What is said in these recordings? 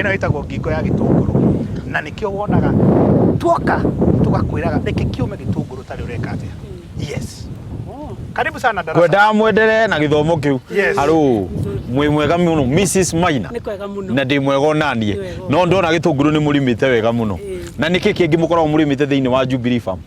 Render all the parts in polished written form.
Ĩno ĩtagwo ngingo ya gĩtũngũrũ, na nĩkĩo wonaga tuoka tũgakwĩraga reke kĩũme gĩtũngũrũ tarĩ ũreka atĩa. Yes. Karibu sana darasa. Ngwendaga mwendere na gĩthomo kĩu. Yes. Haro, mwĩ mwega mũno Mrs Maina. Nĩ kwega mũno. Na ndĩ mwega onaniĩ. Nĩ wega. No ndona gĩtũngũrũ nĩ mũrĩmĩte wega mũno. Ĩĩ. Na nĩkĩ kĩngĩ mũkoragwo mũrĩmĩte thĩinĩ wa Jubilee Farm?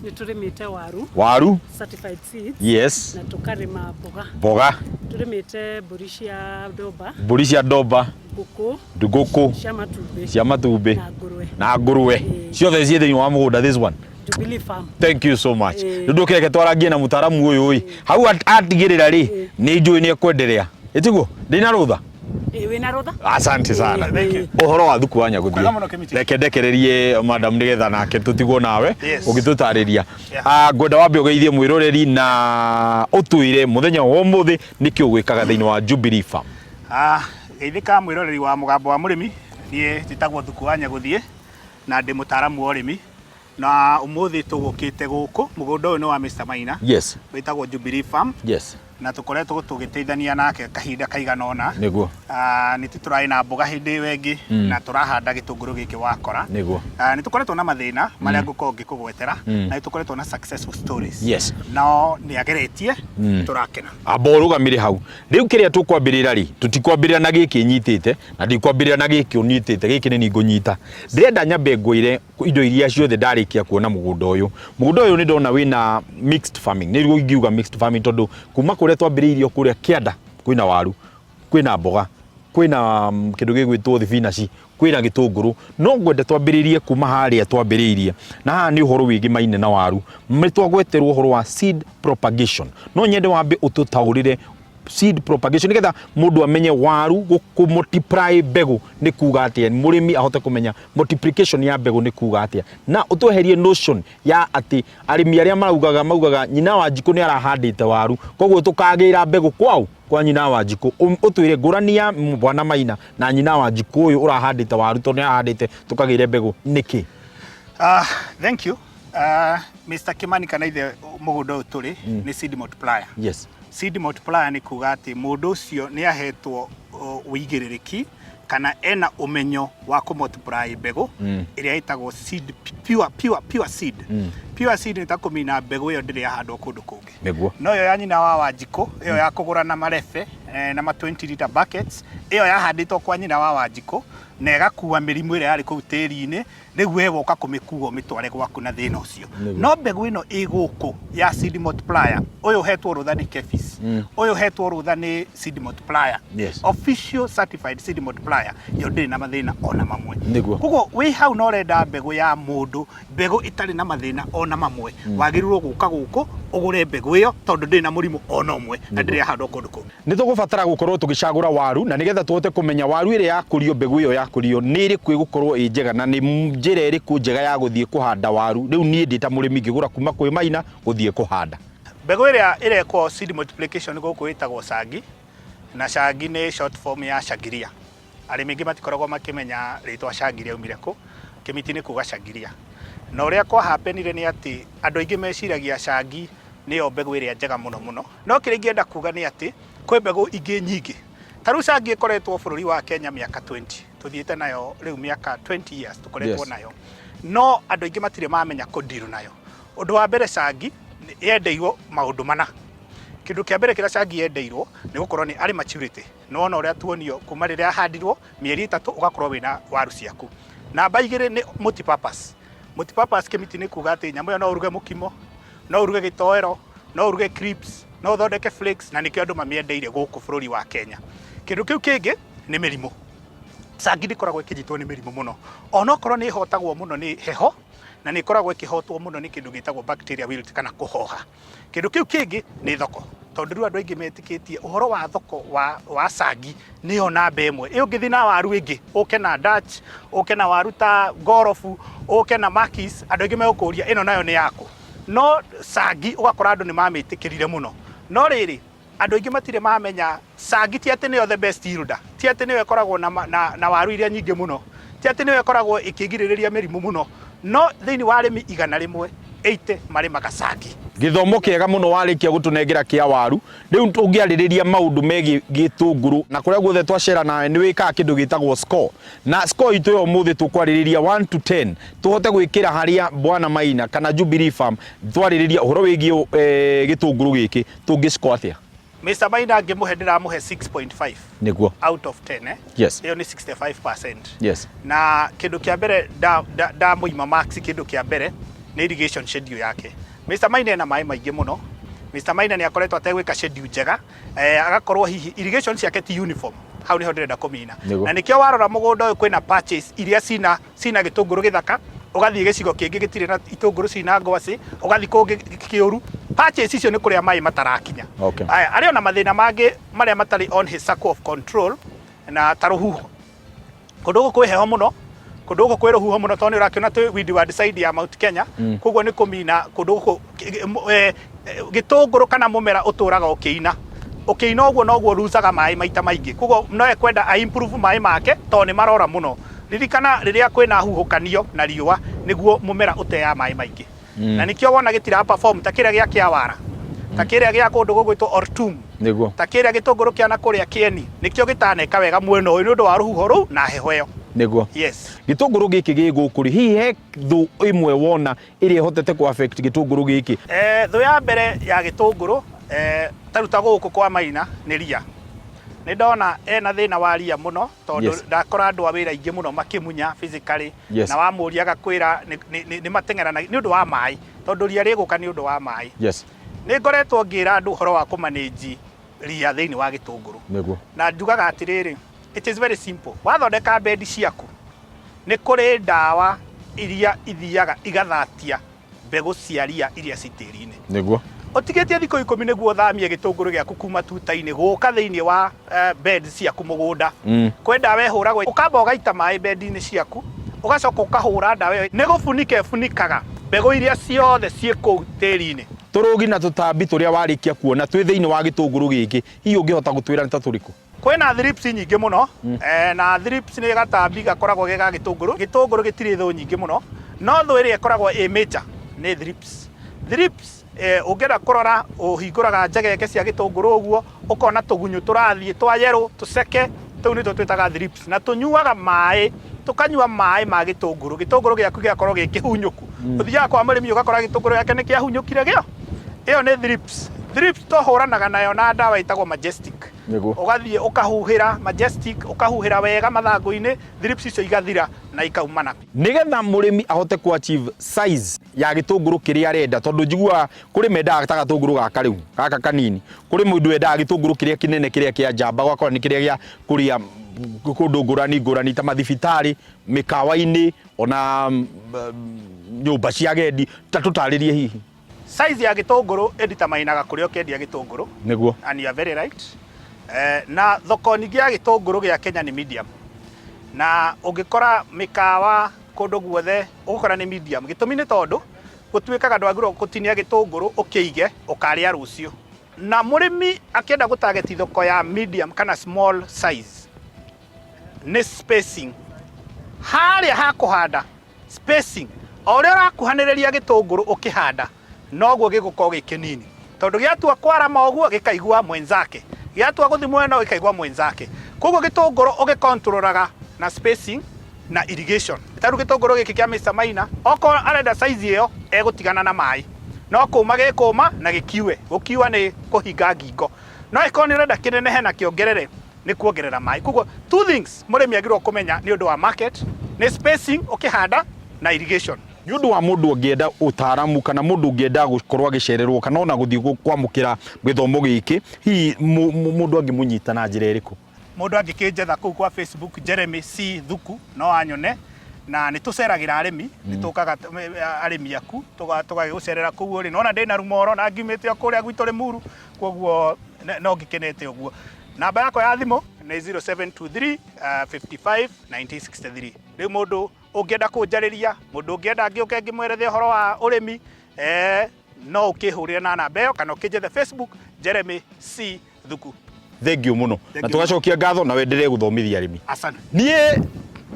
Nĩ tũrĩmĩte waru. Waru? Certified seeds. Yes. Na tũkarĩma mboga. Mboga. Tũrĩmĩte mbũri cia ndomba. Mbũri cia ndomba. Ngũkũ. Ngũkũ. Cia matumbĩ. Cia matumbĩ. Na ngũrwe. Na ngũrwe. Ĩĩ. Ciothe ciĩ thĩinĩ wa mũgũnda this one. Jubilee Farm. Thank you so much. Ĩĩ. Rĩu ndũkĩreke twarangie na mũtaaramu ũyũ ĩ. Hau atigĩrĩra rĩ, nĩ njũĩ nĩ ekwenderea. Ĩtiguo? Ndĩna rũtha? Ĩĩ, wĩna rũtha. Asante sana. Thank you. Ũhoro wa thuku wa Kwega nyagũthiĩ. mũno, Kĩmiti. Reke ndekererie madam nĩgetha nake tũtigwo nawe Yes. ũgĩtũtarĩria. Yeah. Ah, ngwenda wambe ũgeithie mwĩroreri na ũtwĩre mũthenya wa ũmũthĩ nĩkĩ ũgwĩkaga thĩinĩ wa Jubilee Farm. Ah, geithĩka mwĩroreri wa mũgambo wa mũrĩmi, niĩ njĩtagwo Thuku wa Nyagũthiĩ na ndĩ mũtaaramu wa ũrĩmi, na ũmũthĩ tũgũkĩte gũkũ mũgũnda ũyũ nĩ wa Mr Maina. Yes. Wĩtagwo Jubilee Farm. Yes. Na tũkoretwo tũgĩteithania nake kahinda kaigana ũna. Nĩguo. Ah, nĩ tũrarĩ na mboga hĩndĩ ĩyo ĩngĩ na tũrahanda gĩtũngũrũ gĩkĩ wakora. Nĩguo. Ah, nĩ tũkoretwo na mathĩna marĩa ngũkorwo ngĩkũgwetera na nĩ tũkoretwo na successful stories. Yes. No nĩ ageretie tũrakena. Amba ũrũgamĩre hau. Rĩu kĩrĩa tũkwambĩrĩra rĩ, tũtikwambĩrĩra na gĩkĩ nyitĩte na ndikwambĩrĩra na gĩkĩ ũnyitĩte, gĩkĩ nĩ niĩ ngũnyita. Ndĩrenda nyambe ngwĩre indo iria ciothe ndarĩkia kuona mũgũnda ũyũ. Mũgũnda ũyũ nĩ ndona wĩna mixed farming, nĩguo ingiuga mixed farming tondũ kuma kũrĩa twambĩrĩirie kũrĩa kĩanda kwĩna waru, kwĩna mboga, kwĩna kĩndũ gĩgwĩtwo thibinaci, kwĩna gĩtũngũrũ. No ngwenda twambĩrĩrie kuma harĩa twambĩrĩirie, na haha nĩ ũhoro wĩgĩmaine na waru. Nĩ twagweterwo ũhoro wa seed propagation. No nyende wambe ũtũtaũrĩre seed propagation nĩgetha mũndũ amenye waru kũ multiply mbegũ nĩ kuga atĩa, mũrĩmi ahote kũmenya multiplication ya mbegũ nĩ kuga atĩa, na ũtweherie notion ya atĩ arĩmi arĩa maugaga maugaga nyina wa Njikũ nĩ arahandĩte waru koguo tũkagĩra mbegũ kwao kwa nyina wa Njikũ. Ũtwĩre ngũrani ya bwana Maina na nyina wa Njikũ ũyũ ũrahandĩte waru tondũ nĩ arahandĩte tũkagĩre mbegũ nĩkĩ? Thank you. Mr. Kimani kana ithe mũgũnda ũyũ tũrĩ nĩ seed multiplier. Yes. Seed multiplier nĩ kuga atĩ mũndũ ũcio nĩ ahetwo ũigĩrĩrĩki kana ena ũmenyo wa kũ multiply mbegũ ĩrĩa ĩtagwo seed pure, pure, pure seed. Pure seed nĩ ta kũmina mbegũ ĩyo ndĩrĩ yahandwo kũndũ kũngĩ. Nĩguo. No ĩyo ya nyina wa Wanjikũ, ĩyo ya kũgũra na marebe na ma 20 litre buckets, ĩyo yahandĩtwo kwa nyina wa Wanjikũ na ĩgakua mĩrimũ ĩrĩa yarĩ kũu tĩri-inĩ, rĩu we woka kũmĩkua ũmĩtware gwaku na thĩna ũcio. No mbegũ ĩno ĩ gũkũ ya seed multiplier, ũyũ ũhetwo rũtha nĩ KEPHIS, ũyũ ũhetwo rũtha nĩ seed multiplier, Yes. official certified seed multiplier, yo ndĩrĩ na mathĩna ona mamwe. Nĩguo. Koguo wĩ hau na ũrenda mbegũ ya mũndũ, mbegũ ĩtarĩ na mathĩna ona mamwe, wagĩrĩirwo gũka gũkũ ũgũre mbegũ ĩyo tondũ ndĩrĩ na mũrimũ ona ũmwe na ndĩrĩ yahandwo kũndũ kũngĩ. Nĩ tũgũbatara gũkorwo tũgĩcagũra waru na nĩgetha tũhote kũmenya waru ĩrĩa yakũrio, mbegũ ĩyo yakũrio nĩ ĩrĩkũ ĩgũkorwo ĩ njega na nĩ njĩra ĩrĩkũ njega ya gũthiĩ kũhanda waru. Rĩu niĩ ndĩ ta mũrĩmi ngĩgũra kuma kwĩ Maina gũthiĩ kũhanda. Mbegũ ĩrĩa ĩrekwo seed multiplication gũkũ ĩtagwo cangi, na cangi nĩ short form ya shangiria. Arĩmi aingĩ matikoragwo makĩmenya rĩtwa cangi rĩaumire kũ, kĩmiti nĩ kuga shangiria. Na ũrĩa kwa happen ire nĩ atĩ andũ aingĩ meciragia cangi nĩyo mbegũ ĩrĩa njega mũno mũno. No kĩrĩa ingĩenda kuga nĩ atĩ kwĩ mbegũ ingĩ nyingĩ. Ta rĩu cangi ĩkoretwo bũrũri wa Kenya mĩaka 20, tũthiĩte nayo rĩu mĩaka 20 years tũkoretwo nayo. No andũ aingĩ matirĩ mamenya kũ deal nayo. Ũndũ wa mbere cangi yendeirwo maũndũ mana. Kĩndũ kĩa mbere kĩrĩa cangi yendeirwo nĩ gũkorwo nĩ early maturity. Nĩ wona ũrĩa tuonio kuma rĩrĩa yahandirwo mĩeri 3 ũgakorwo wĩna waru ciaku. Namba 2 nĩ multipurpose. Multipurpose kĩmiti nĩ kuga atĩ nyamũ ĩyo no ũruge mũkimo, no ũruge gĩtoero, no ũruge crisps, no ũthondeke flakes, na nĩkĩo andũ mamĩendeire gũkũ bũrũri wa Kenya. Kĩndũ kĩu kĩngĩ nĩ mĩrimũ. Cangi ndĩkoragwo ĩkĩnyitwo nĩ mĩrimũ mũno, onokorwo nĩ ĩhotagwo mũno nĩ heho, na nĩ ĩkoragwo ĩkĩhotwo mũno nĩ kĩndũ gĩtagwo bacteria wilt kana kũhoha. Kĩndũ kĩu kĩngĩ nĩ thoko, tondũ rĩu andũ aingĩ metĩkĩtie ũhoro wa thoko wa cangi nĩyo namba ĩmwe. Ĩ ũngĩthiĩ na waru ĩngĩ, ũke na Dutch, ũke na waru ta ngorobu, ũke na makis, andũ aingĩ megũkũria ĩno nayo nĩ yakũ. No cangi ũgakora andũ nĩ mamĩtĩkĩrire mũno. No rĩrĩ, andũ aingĩ matirĩ mamenya cangi ti atĩ nĩyo the best yielder, ti atĩ nĩyo ĩkoragwo na waru iria nyingĩ mũno, ti atĩ nĩyo ĩkoragwo ĩkĩgirĩrĩria mĩrimũ mũno, no thĩinĩ wa arĩmi 100, 80 marĩmaga cangi. Gĩthomo kĩega mũno warĩkia gũtũnengera kĩa waru. Rĩu tũngĩarĩrĩria maũndũ megiĩ gĩtũngũrũ na kũrĩa guothe twacera nawe nĩ wĩkaga kĩndũ gĩtagwo score. Na score itũ ya ũmũthĩ tũkwarĩrĩria 1 to 10 tũhote gwĩkĩra harĩa Bwana Maina kana Jubilee Farm twarĩrĩria ũhoro wĩgiĩ eh, gĩtũngũrũ gĩkĩ tũngĩ score atĩa? Mr. Maina ngĩmũhe ndĩramũhe 6.5 Nĩguo. out of 10 eh? Yes. Ĩyo nĩ 65%. Yes. Na kĩndũ kĩa mbere ndamũima marks kĩndũ kĩa mbere nĩ irrigation schedule yake. Mr. Maina ena maĩ maingĩ mũno. Mr. Maina nĩ akoretwo ategwĩka schedule njega eh, agakorwo hihi irrigation ciake ti uniform. Hau niho ndĩrenda kũmina. Nĩguo. Na nĩkĩo warora mũgũnda ũyũ kwĩna patches iria cina cina gĩtũngũrũ gĩthaka ũgathiĩ gĩcigo kĩngĩ gĩtirĩ na itũngũrũ cina ngwacĩ ũgathiĩ kũngĩ kĩũru patches icio nĩ kũrĩa maĩ matarakinya. Okay. Aya, arĩ ona mathĩna mangĩ marĩa matarĩ on his circle of control na ta rũhuho. Kũndũ gũkũ kwĩ heho mũno, kũndũ gũkũ kwĩ rũhuho mũno tondũ nĩ ũrakĩona twĩ windward side ya Mount Kenya, koguo nĩ kũmina kũndũ gũkũ gĩtũngũrũ kana mũmera ũtũraga ũkĩina. Ũkĩina ũguo noguo ũrucaga maĩ maita maingĩ, koguo no ekwenda a improve maĩ make tondũ nĩ marora mũno. Ririkana rĩrĩa kwĩna huhũkanio na riũa nĩguo mũmera ũteaga maĩ maingĩ. Na nĩkĩo wona gĩtira perform ta kĩrĩa gĩa Kĩawara, ta kĩrĩa gĩa kũndũ gũgwĩtwo Ortum, Nĩguo. ta kĩrĩa gĩtũngũrũ kĩa na kũrĩa Kĩeni, nĩkĩo gĩtaneka wega mwena ũyũ nĩ ũndũ wa rũhuho rũu na heho ĩyo. Nĩguo. Yes. Gĩtũngũrũ gĩkĩ gĩ gũkũ rĩ, hihi he thũ ĩmwe wona ĩrĩa ĩhotete kũ affect gĩtũngũrũ gĩkĩ? Eh, thũ ya mbere ya gĩtũngũrũ eh, ta rĩu ta gũkũ kwa Maina nĩ ria. Nĩ ndona ena thĩna wa ria mũno tondũ Yes. ndakora andũ a wĩra aingĩ mũno makĩmunya physically Yes. na wamũria agakwĩra nĩ mateng'eranagia nĩ ũndũ wa maĩ tondũ ria rĩgũka nĩ ũndũ wa maĩ. Yes. Nĩ ngoretwo ngĩra andũ ũhoro wa kũmanĩnji ria thĩinĩ wa gĩtũngũrũ. Nĩguo. Na njugaga atĩrĩrĩ, it is very simple. Wathondeka bedi ciaku, nĩ kũrĩ ndawa iria ithiaga igathatia mbegũ cia ria iria ci tĩri-inĩ. Nĩguo. Ũtigĩtie thikũ ikũmi nĩguo ũthamie gĩtũngũrũ gĩaku kuma tuta-inĩ gũka thĩinĩ wa bed ciaku mũgũnda. Kwĩ ndawa ĩhũragwo, ũkamba ũgaita maĩ bed-inĩ ciaku, ũgacoka ũkahũra ndawa ĩyo, nĩ gũbunika ĩbunikaga mbegũ iria ciothe ciĩ kũu tĩri-inĩ. Tũrũgi na tũtambi tũrĩa warĩkia kuona twĩ thĩinĩ wa gĩtũngũrũ gĩkĩ, hihi ũngĩhota gũtwĩra nĩ ta tũrĩkũ? Kwĩna thrips nyingĩ mũno, na thrips nĩ gatambi gakoragwo ge ga gĩtũngũrũ. Gĩtũngũrũ gĩtirĩ thũ nyingĩ mũno, no thũ ĩrĩa ĩkoragwo ĩ major nĩ thrips. Thrips ũngĩenda kũrora ũhingũraga njegeke cia gĩtũngũrũ ũguo, ũkona tũgunyũ tũrathiĩ twa yellow tũceke, tũu nĩtuo twĩtaga thrips. Na tũnyuaga maĩ, tũkanyua maĩ ma gĩtũngũrũ, gĩtũngũrũ gĩaku gĩgakorwo gĩ kĩhunyũku. Ũthiaga kwa mũrĩmi ũgakora gĩtũngũrũ gĩake nĩ kĩahunyũkire gĩo. Ĩyo nĩ thrips. Thrips tũhũranaga nayo na ndawa ĩtagwo Majestic. Nĩguo. Ũgathiĩ ũkahuhĩra Majestic, ũkahuhĩra wega mathangũ-inĩ, thrips icio igathira na ikaumana. Nĩgetha mũrĩmi ahote kũ achieve size ya gĩtũngũrũ kĩrĩa arenda, tondũ njiguaga kũrĩ mendaga ta gatũngũrũ gaka rĩu, gaka kanini, kũrĩ mũndũ wendaga gĩtũngũrũ kĩrĩa kĩnene kĩrĩa kĩa njamba, ũgakora nĩ kĩrĩa gĩa kũrĩa kũndũ ngũrani ngũrani ta mathibitarĩ, mĩkawa-inĩ, ona nyũmba cia agendi, ta tũtarĩrie hihi. Size ya gĩtũngũrũ ĩnditamainaga kũrĩa ũkĩendia gĩtũngũrũ. Nĩguo. And you are very right. Na thoko nyingĩ ya gĩtũngũrũ gĩa Kenya nĩ medium. Na ũngĩkora mĩkawa kũndũ guothe ũgũkora nĩ medium. Gĩtũmi nĩ tondũ gũtuĩkaga ndwagĩrĩirwo gũtinia gĩtũngũrũ ũkĩige ũkarĩa rũciũ. Na mũrĩmi akĩenda gũtarget thoko ya medium kana small size nĩ spacing. Harĩa ha kũhanda spacing, o ũrĩa ũrakuhanĩrĩria gĩtũngũrũ ũkĩhanda noguo gĩgũkorwo gĩ kĩnini, tondũ gĩatua kwarama ũguo gĩkaigua mwenzake, gĩatua gũthiĩ mwena ũyũ gĩkaigua mwenzake. Koguo gĩtũngũrũ ũgĩkontrolaga na spacing na irrigation. Ta rĩu gĩtũngũrũ gĩkĩ kĩa Mr Maina, okorwo arenda size ĩyo egũtigana na maĩ, no kũma gĩkũma na gĩkiue. Gũkiua nĩ kũhinga ngingo. No angĩkorwo nĩ ũrenda kĩnenehe na kĩongerere nĩ kuongerera maĩ. Koguo two things mũrĩmi agĩrĩirwo kũmenya nĩ ũndũ wa market nĩ spacing ũkĩhanda na irrigation. Nĩ ũndũ wa mũndũ ũngĩenda ũtaaramu kana mũndũ ũngĩenda gũkorwo agĩcererwo kana ona gũthiĩ kwamũkĩra gĩthomo gĩkĩ, hihi mũndũ angĩmũnyita na njĩra ĩrĩkũ? Mũndũ angĩkĩnjetha kũu kwa Facebook Jeremy C Thuku no anyone, na nĩ tũceragĩra arĩmi, nĩ tũkaga arĩmi aku tũgagĩgũcerera kũu ũrĩ. Nĩwona ndĩna rumoro na ngiumĩte o kũrĩa gwitũ Limuru, koguo no ngĩkenete ũguo. Namba yakwa ya thimũ nĩ 0723 55 1963. Rĩu mũndũ ũngĩenda kũnjarĩria, mũndũ ũngĩenda ngĩũke ngĩmwerethe ũhoro wa ũrĩmi, no ũkĩhũrĩre na namba ĩyo kana ũkĩnjethe Facebook Jeremy C Thuku. Thengiũ mũno. Thengiũ Na tũgacokia ngatho na wendelee gũthomithia arĩmi. Asante. Niĩ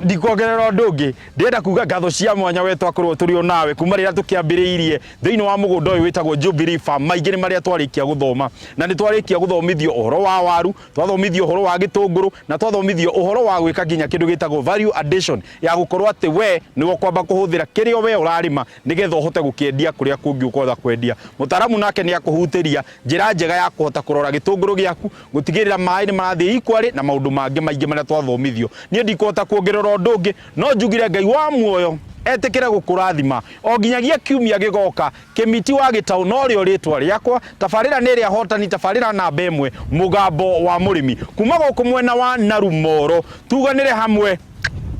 Ndikuongerera ũndũ ũngĩ, ndĩrenda kuga ngatho cia mwanya we twakorwo tũrĩ o nawe kuma rĩrĩa tũkĩambĩrĩirie thĩinĩ wa mũgũnda ũyũ wĩtagwo Jubilee Farm. Maingĩ nĩ marĩa twarĩkia gũthoma, na nĩ twarĩkia gũthomithio ũhoro wa waru, twathomithio ũhoro wa gĩtũngũrũ, na twathomithio ũhoro wa gwĩka nginya kĩndũ gĩtagwo value addition, ya gũkorwo atĩ we nĩwe ũkwamba kũhũthĩra kĩrĩa we ũrarĩma nĩgetha ũhote gũkĩendia kũrĩa kũngĩ ũkwenda kwendia. Mũtaaramu nake nĩ akũhutĩria njĩra njega ya kũhota kũrora gĩtũngũrũ gĩaku, gũtigĩrĩra maĩ nĩ marathiĩ equally, na maũndũ mangĩ maingĩ marĩa twathomithio. Niĩ ndikũhota kuongerera ũndũ ũngĩ, no njugire Ngai wa muoyo etĩkĩre gũkũrathima o nginyagia kiumia gĩgoka. Kĩmiti wa Gĩtaũ norĩo rĩtwa rĩakwa, tabarĩra nĩ ĩrĩa hotani, tabarĩra namba ĩmwe, mũgambo wa mũrĩmi kuma gũkũ mwena wa Narumoro. Tuganĩre hamwe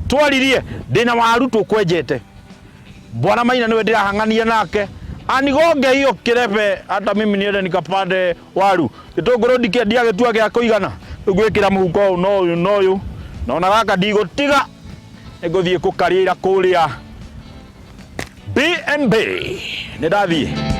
twaririe, ndĩna waru tũkwenjete. Bwana Maina niwe ndĩrahang'ania nake anigonge hiyo kirebe, hata mimi niende nikapande waru. Gĩtũngũrũ ndikĩendia gĩtua gĩa kũigana, rĩu ngwĩkĩra mũhuko ũyũ na ũyũ na ũyũ, na ona gaka ndigũtiga, nĩngũthiĩ kũkarĩra kũrĩa B&B. Nĩ ndathiĩ.